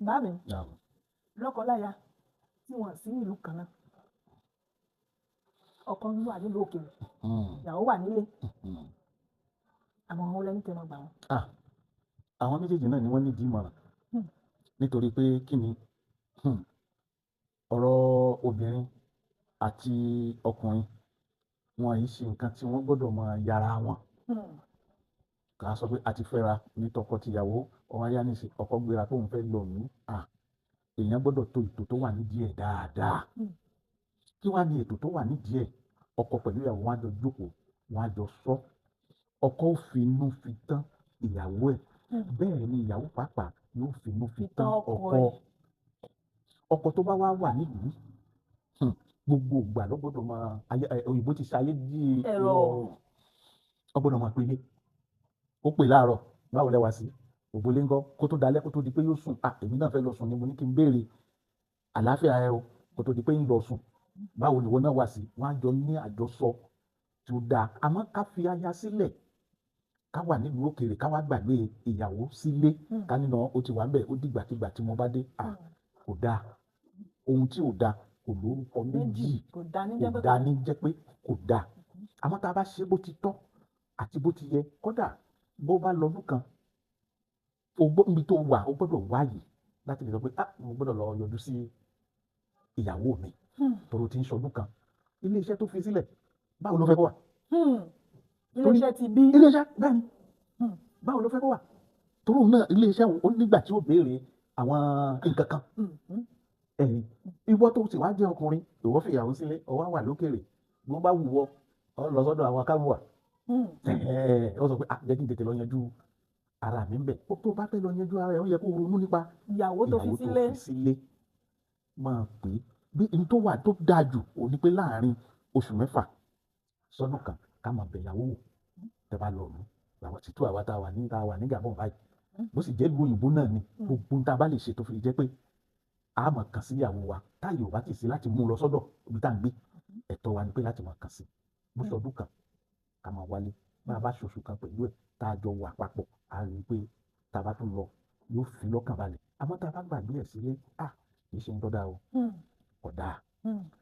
Bá mi, lọ́kọ-láya tí wọ́n sí nílùú kan náà, ọkọ ń wà nílùú òkèèrè, ìyàwó wà nílé, àwọn ohun lẹ́ni tẹ́ wọn gbà wọ́n? Ah, àwọn méjèèjì náà ni wọ́n nídìí ìmọ̀ràn, nítorí pé kí ni, ọ̀rọ̀ obìnrin àti ọkùnrin wọn yìí ṣe nǹkan tí wọ́n gbọ́dọ̀ máa yára wọn. Kà á sọ pé a ti fẹ́ra ní tọkọ-tìyàwó, ọmọ ayá ní ọkọ gbéra pé òun fẹ́ lọ mí. Ah, èèyàn gbọ́dọ̀ tó ètò tó wà nídìí ẹ̀ dáadáa. Kí wàá ní ètò tó wà nídìí ẹ̀? Ọkọ pẹ̀lú ìyàwó wọn á jọ jókòó, wọn á jọ sọ. Ọkọ ó finú fi tán ìyàwó ẹ̀, bẹ́ẹ̀ ni ìyàwó pàápàá yóò finú fi tán ọkọ ọkọ ẹ̀. Ọkọ tó bá wá wà nílùú, gbogbo ìgbà ló gbọ́dọ̀ máa ayé òyìnbó ti ṣe ayé di ẹ̀rọ. Ó gbọ́dọ̀ máa pélé. Ó pè láàárọ̀, báwo lẹ wá sí, ògbólé ńkọ́? Kó tó dalẹ́, kó tó di pé yóò sùn, ah, èmi náà fẹ́ lọ sùn ni, mo ní kí n béèrè àlàáfíà ẹ o, kó tó di pé ń lọ sùn, báwo ni ìwọ náà wà sí? Wọn á jọ ní àjọsọ tí ó dáa. Àmọ́ ká fi aya sílẹ̀, ká wà nílùú òkèèrè, ká wá gbàgbé ìyàwó sílé, ká nínú ó ti wà ń bẹ̀, ó dìgbàkigbà tí mo bá dé, ah, kò dáa. Ohun tí ò dáa kò lórúkọ méjì. Kò dáa ní kò jẹ́ pé dáa ní jẹ́ pé kò dáa. Àmọ́ tá a bá ṣe bó ti tọ́ àti bó ti yẹ, kódà bó bá lọ́dún kan, o gbọ́ níbi tó wà, o gbọ́dọ̀ wáyè láti lè sọ pé, ah, mo gbọ́dọ̀ lọ yọjú sí ìyàwó mi, tòrò tí ń ṣọdún kan. Ilé iṣẹ́ tó fi sílẹ̀, báwo ló fẹ́ kó wà? Iléeṣẹ́ ti bí. Ilé iṣẹ́, bẹ́ẹ̀ ni. Báwo ló fẹ́ kó wà? Torí òun náà, ilé iṣẹ́ òun, ó nígbà tí ó béèrè àwọn nǹkan kan. Ẹ̀yìn ìwọ tó sì wá jẹ́ ọkùnrin, ìwọ fi ìyàwó sílé, ó wá wà lókèrè, bó bá wù wọ, ọ lọ sọ́dọ̀ àwọn akáwùwà, ó sọ pé, ah, jẹ́ kí n tètè lọ yanjú ara mi ń bẹ̀. Ó tó bá fẹ́ lọ yanjú ara ẹ̀, ó yẹ kó ronú nípa ìyàwó tó fi ìyàwó tó sílé. Fi sílé. Máa pè é bí n tó wà tó dáa jù ò ní pé láàrin oṣù 6 sọ́dún kan, ká máa bẹ̀ ìyàwó wò. Tẹ́ bá lọ lù àwọn títú, àwa tá a wà ní Gabon báyìí, bó sì jẹ́ ìlú òyìnbó náà ni, gbogbo ohun tá a bá lè ṣe tó fi jẹ́ pé a máa kàn sí ìyàwó wa, táyé ò bá ti sí láti mú un lọ sọ́dọ̀ ibi tá à ń gbé, ẹ̀tọ́ wa ni pé láti máa kàn sí. Bó ṣe ọdún kan, ká máa wálé. Bá a bá ṣoṣù kan pẹ̀lú ẹ̀, tá a jọ wà papọ̀, a rí i pé tá a bá tún lọ, yóò fi lọ́kàn balẹ̀. Àmọ́ tá a bá gbàgbé ẹ̀ sílé, ah, kì í ṣe ń tọ́ da o, kò dáa.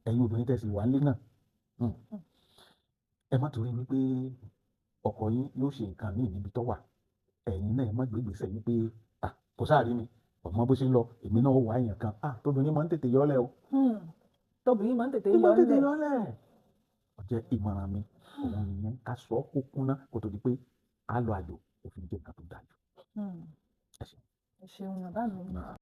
Ẹ̀yin obìnrin tẹ̀sí wà nílé náà, ẹ má torí wípé ọkọ yín yóò ṣe nǹkan míì níbi tó wà, ẹ̀yin náà ẹ má gbé ìgbésẹ̀ wípé, ah, kò sáà rí mi, ọmọ bó ṣe ń lọ, èmi náà ó wá èèyàn kan. Ah, tóbìnrin máa ń tètè yọ́lẹ̀ o. Tóbìnrin máa ń tètè Ó máa ń tètè yọ́lẹ̀. yọ́lẹ̀. Ó jẹ́ ìmọ̀ràn mi òun nìyẹn, ká sọ ọ́ kó kúnná kó tó di pé á lọ àjò, òfin jẹ́ nǹkan tó dáa jù. Ẹ ṣeun. Ẹ ṣeun, bàbá mi. Náà.